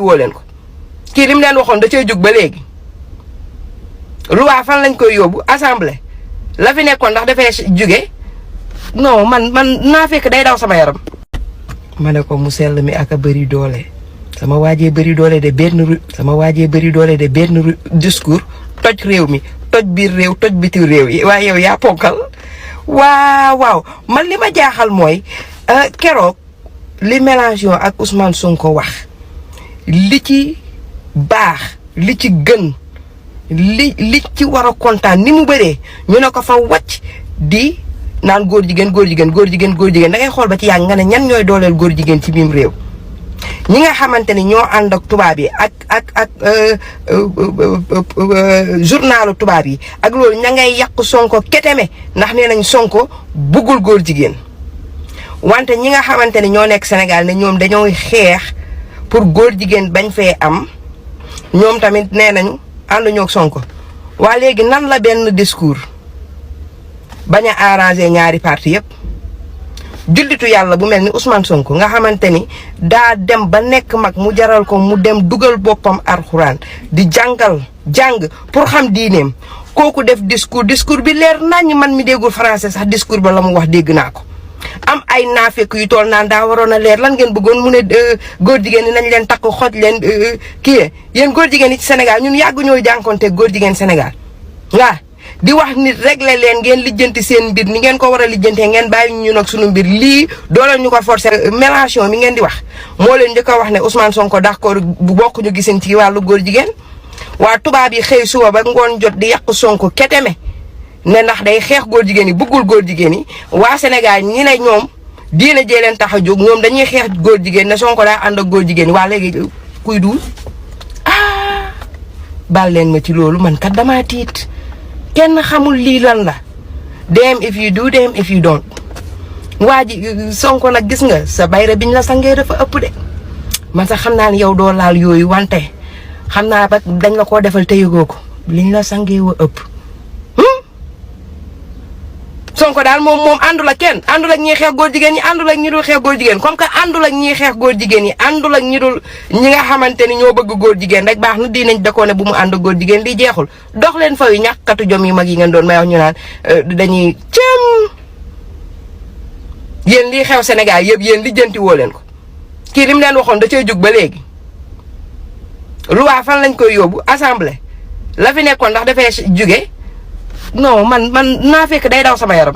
woo leen ko kii lim leen waxoon da cay jug ba léegi loi fan lañ koy yóbbu assemblée la fi nekkoon ndax dafay jóge non man naa fekk day daw sama yaram. ma ne ko mu sell mi ak a bëri doole sama waajee bëri doole de benn discours toj réew mi toj biir réew toj biti réew yi waaye yow yaa ponkal waaw man li ma jaaxal mooy keroog li Mélenchon ak Ousmane Sonko wax li ci baax li ci gën li ci war a kontaan ni mu bëree ñu ne ko fa wàcc di naan góor jigéen da ngay xool ba ci yàgg nga ne ñan ñooy dooleel góor jigéen ci biim réew ñi nga xamante ni ñoo ànd ak tubaab yi ak journalu tubaab yi ak loolu ña ngay yàq Sonko keteme ndax nee nañ Sonko buggul góor jigéen wante ñi nga xamante ni ñoo nekk Sénégal ne ñoom dañoo xeex pour góor jigéen bañ fee am ñoom tamit nee nañu ànduñoo ak Sonko waa léegi nan la benn discours bañ a arrangé ñaari parti yépp jullitu yàlla bu mel ni Ousmane Sonko nga xamante ni daa dem ba nekk mag mu jaral ko mu dem dugal boppam alxuraan di jàng pour xam diineem kooku def discours bi leer nañ man mi déggul français sax discours ba la mu wax dégg naa ko am ay naafeq yu tool naan daa waroon a leer lan ngeen bëggoon mu ne góor jigéen ñi nañ leen takk xoj leen kii yéen góor jigéen yi ci Sénégal ñun yàgg ñooy jànkonte góor jigéen Sénégal waa di wax nit réglé leen ngeen lijjanti seen mbir ni ngeen ko war a lijjantee ngeen bàyyi ñu nag sunu mbir lii doole ñu ko forcer. Mélenchon mi ngeen di wax moo leen njëkk a wax ne Ousmane Sonko d'accord bu bokk ñu gisin ci wàllu góor jigéen waa tubaab yi xëy suba ba ngoon jot di yàq Sonko keteme ne ndax day xeex góor jigéen yi bëggul góor jigéen yi waa Sénégal ñi ne ñoom diina jee leen tax a jóg ñoom dañuy xeex góor jigéen ne Sonko daa ànd ak góor jigéen yi waa léegi kuy duul baal leen ma ci loolu man kat damaa tiit. kenn xamul lii lan la dem if you do dem if you don't waa ji Sonko nag gis nga sa bayre biñ la sangee dafa ëpp de man sax xam naa ne yow doo laal yooyu wante xam naa ba dañ la koo defal te yëgoo ko liñ la sangee wa ëpp. Sonko daal moom àndul ak kenn àndul ak ñiy xeex góor jigéen ñi àndul ak ñi dul xeex góor jigéen comme que àndul ak ñiy xeex góor jigéen ñi àndul ak ñi nga xamante ni ñoo bëgg góor jigéen rek baax na dinañ da koo ne bu mu ànd góor jigéen li jeexul dox leen fa yu ñàkkatu jom yu mag yi ngeen doon may wax ñu naan dañuy cëm yéen lii xew Sénégal yëpp yéen lijjanti woo leen ko kii lim leen waxoon da cay jug ba léegi loi fan lañ koy yóbbu assemblée la fi nekkoon ndax dafay jóge non man naa fekk day daw sama yaram.